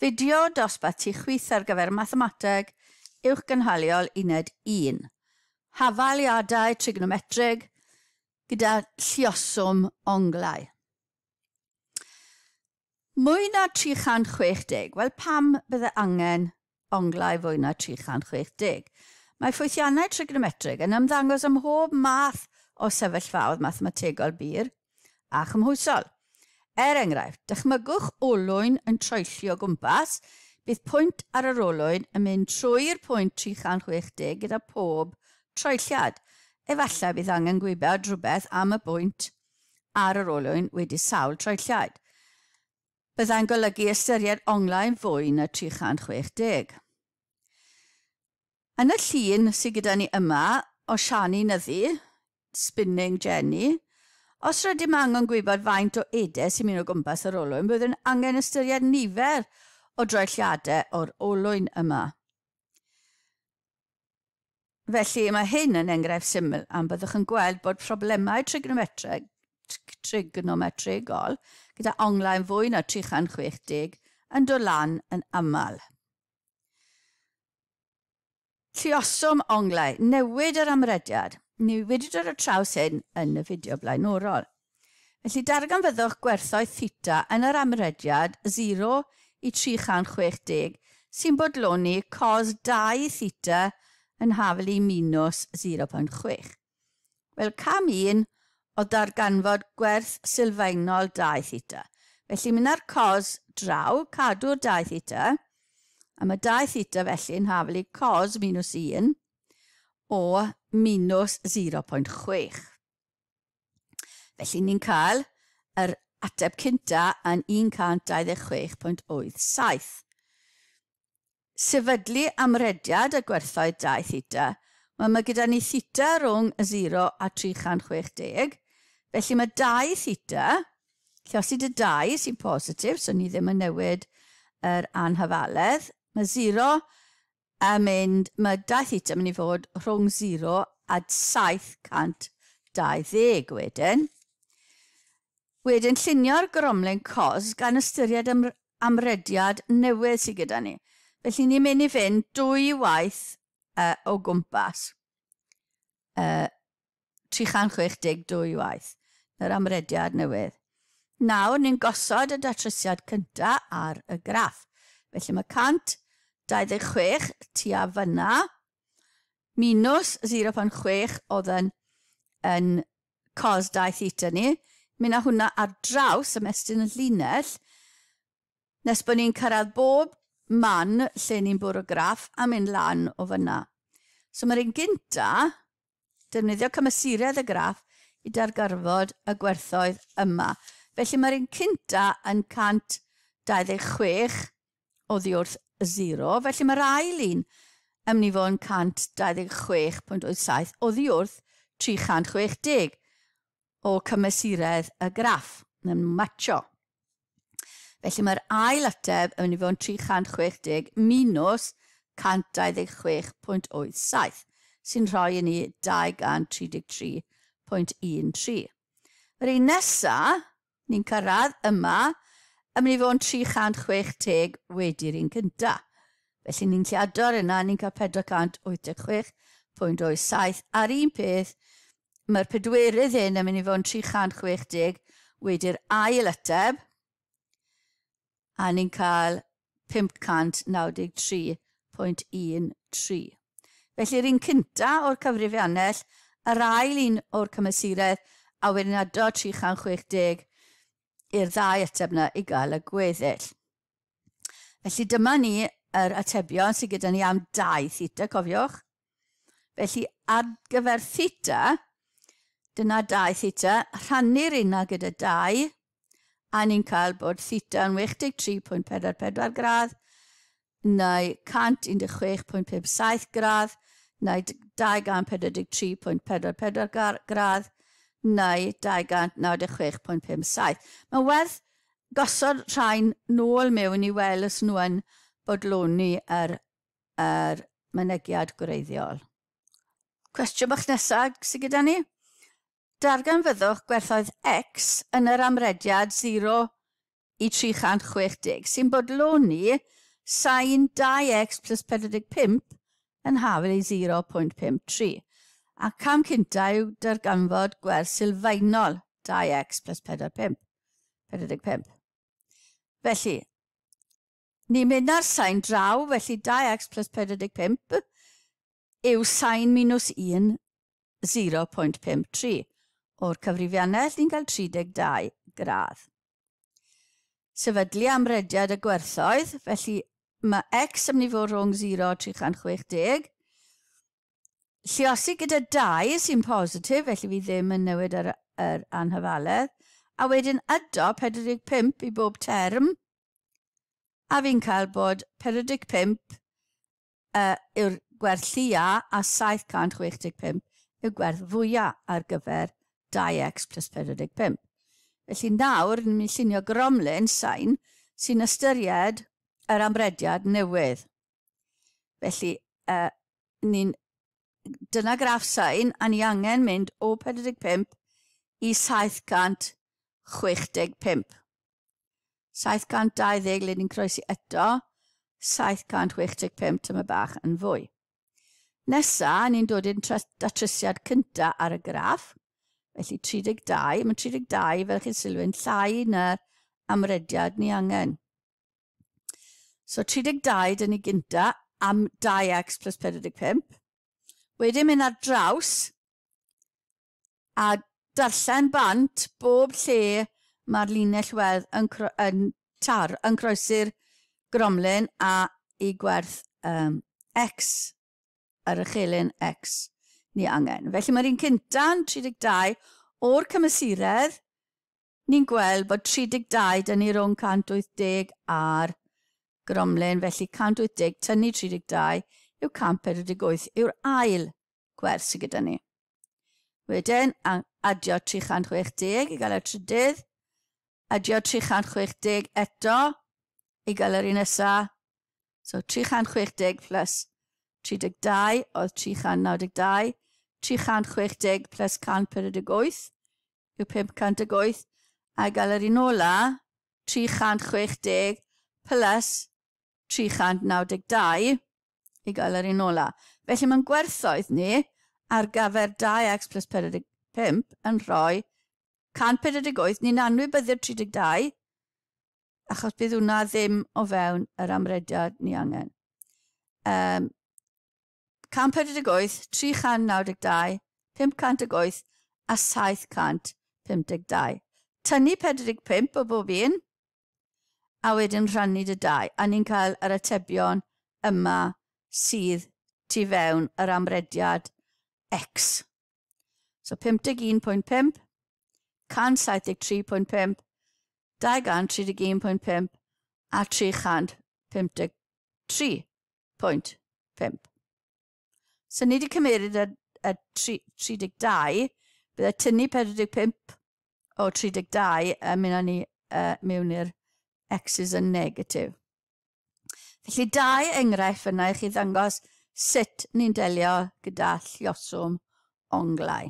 Fideo dosbarth tu chwith ar gyfer Mathemateg Uwchgynhaliol Uned 1. Hafaliadau trigonometrig gyda lluoswm onglau. Mwy na 360. Wel, pam bydde angen onglau fwy na 360? Mae ffwythiannau trigonometrig yn ymddangos ym mhob math o sefyllfaoedd mathemategol bur a chymhwysol. Er enghraifft, dychmygwch olwyn yn troelli o gwmpas, bydd pwynt ar yr olwyn yn mynd trwy'r pwynt 360 gyda pob troelliad. Efallai bydd angen gwybod rhywbeth am y bwynt ar yr olwyn wedi sawl troelliad. Byddai'n golygu ystyried onglau'n fwy na 360. Yn y llun sydd gyda ni yma o Siani Nyddu, Spinning Jenny, os rydym angen gwybod faint o edau sy'n mynd o gwmpas yr olwyn, byddwn angen ystyried nifer o droelliadau o'r olwyn yma. Felly mae hyn yn enghraifft syml am byddwch yn gweld bod problemau trigonometreg, trigonometregol gyda onglau'n fwy na 360 yn dod lan yn aml. Lluoswm onglau, newid yr amrediad. Ni wedi dod ar traws hyn yn y fideo blaenorol. Felly darganfyddwch gwerthoedd theta yn yr amrediad 0 i 360 sy'n bodloni cos 2 theta yn hafal i minus 0.6. Wel, cam 1 o darganfod gwerth sylfaenol 2 theta. Felly mynd â'r cos draw, cadw'r 2 theta, a mae 2 theta felly yn hafal i cos minus 1 o minus 0.6. Felly ni'n cael yr ateb cynta yn 126.87. Sefydlu amrediad y gwerthoedd 2 theta. Wel, mae gyda ni theta rhwng 0 a 360. Felly mae 2 theta, lle os ydy 2 sy'n positif, so ni ddim yn newid yr anhafaledd, mae 0 yn mynd, mae 2 theta yn mynd i fod rhwng 0 a 720 wedyn. Wedyn llunio'r gromlin cos gan ystyried amrediad newydd sydd gyda ni. Felly ni'n mynd i fynd dwy waith o gwmpas. 362 waith, yr amrediad newydd. Nawr ni'n gosod y datrysiad cyntaf ar y graff. Felly mae 126 tua fyna, minus 0.6 oedd yn cos 2 theta ni. Mynd â hwnna ar draws ymestyn y llinell, nes bod ni'n cyrraedd bob man lle ni'n bwrw graff a mynd lan o fyna. So mae'r un gynta, defnyddio cymesuredd y graff i darganfod y gwerthoedd yma. Felly mae'r un cynta yn 126 oddi wrth 0. Felly mae'r ail un yn mynd i fod yn 126.87 oddi wrth 360 o cymesuredd y graff yn matcho. Felly mae'r ail ateb yn mynd i fod yn 360 minus 126.87 sy'n rhoi i ni 233.13. Yr un nesa, ni'n cyrraedd yma, yn mynd i fod yn 360 wedi'r un cynta. Felly ni'n lliador yna, ni'n cael 486.87. A'r un peth, mae'r pedwerydd hyn yn mynd i fod yn 360 wedi'r ail ateb, a ni'n cael 593.13. Felly'r un cynta o'r cyfrifiannell, yr ail un o'r cymesuredd, a wedyn ado 360 i'r ddau ateb yna i gael y gweddill. Felly dyma ni yr atebion sydd gyda ni am 2 theta, cofiwch. Felly ar gyfer theta, dyna 2 theta, rhannu'r una gyda 2, a ni'n cael bod theta yn 63.44 gradd, neu 116.57 gradd, neu 243.44 gradd, neu 296.57. Mae'n werth gosod rhain nôl mewn i weld os nhw yn bodloni yr mynegiad gwreiddiol. Cwestiwn bach nesaf sydd gyda ni. Darganfyddwch gwerthoedd x yn yr amrediad 0 i 360, sy'n bodloni sin 2x plus 45 yn hafel i 0.53. A cam cynta yw darganfod gwerth sylfaenol 2x plus 45. 45. Felly, ni'n mynd ar sain draw, felly 2x plus 45 yw sain minus 1, 0.53. O'r cyfrifiannell, ni'n cael 32 gradd. Sefydlu amrediad y gwerthoedd, felly mae x yn mynd i fod rhwng 0 a 360. Lluosi gyda 2 sy'n positif, felly fi ddim yn newid yr anhafaledd. A wedyn ydo 45 i bob term, a fi'n cael bod 45 yw'r gwerth lleia a 765 yw'r gwerth fwyaf ar gyfer 2x plus 45. Felly nawr, ni'n mynd i llunio gromlin sain sy'n ystyried yr amrediad newydd. Felly, dyna graff sain, a ni angen mynd o 45 i 765. 720 le ni'n croesi eto, 765 tyma bach yn fwy. Nesa, ni'n dod i'n datrysiad cynta ar y graff, felly 32, mae 32 fel chi'n sylwi'n llai na'r amrediad ni angen. So 32 dyn ni gynta am 2x plus 45. Wedyn mynd ar draws a darllen bant bob lle mae'r linell werdd yn croesi'r gromlin a i gwerth x, yr uchelyn x ni angen. Felly mae'r un cynta'n 32 o'r cymesuredd, ni'n gweld bod 32 dyn ni rhwng 180 a'r gromlin, felly 180 tynnu 32 yw 148 yw'r ail gwerth sydd gyda ni. Wedyn, adio 360 i gael y trydydd, adio 360 eto i gael yr un nesaf. So 360 plus 32 oedd 392, 360 plus 148 yw 508, a i gael yr un ola, 360 plus 392 i gael yr un ola. Felly mae'n gwerthoedd ni ar gyfer 2x plus 45 yn rhoi 148, ni'n anwybyddu'r 32, achos bydd hwnna ddim o fewn yr amrediad ni angen. 148, 392, 508 a 752. Tynnu 45 o bob un, a wedyn rhannu dy 2, a ni'n cael yr atebion yma sydd tu fewn yr amrediad x. So 51.5, 173.5, 231.5 a 353.5. So ni wedi cymryd y 32, bydde tynnu 45 o 32 yn mynd â ni mewn i'r x's yn negatif. Felly dau enghraifft yna i chi ddangos sut ni'n delio gyda lluoswm onglau.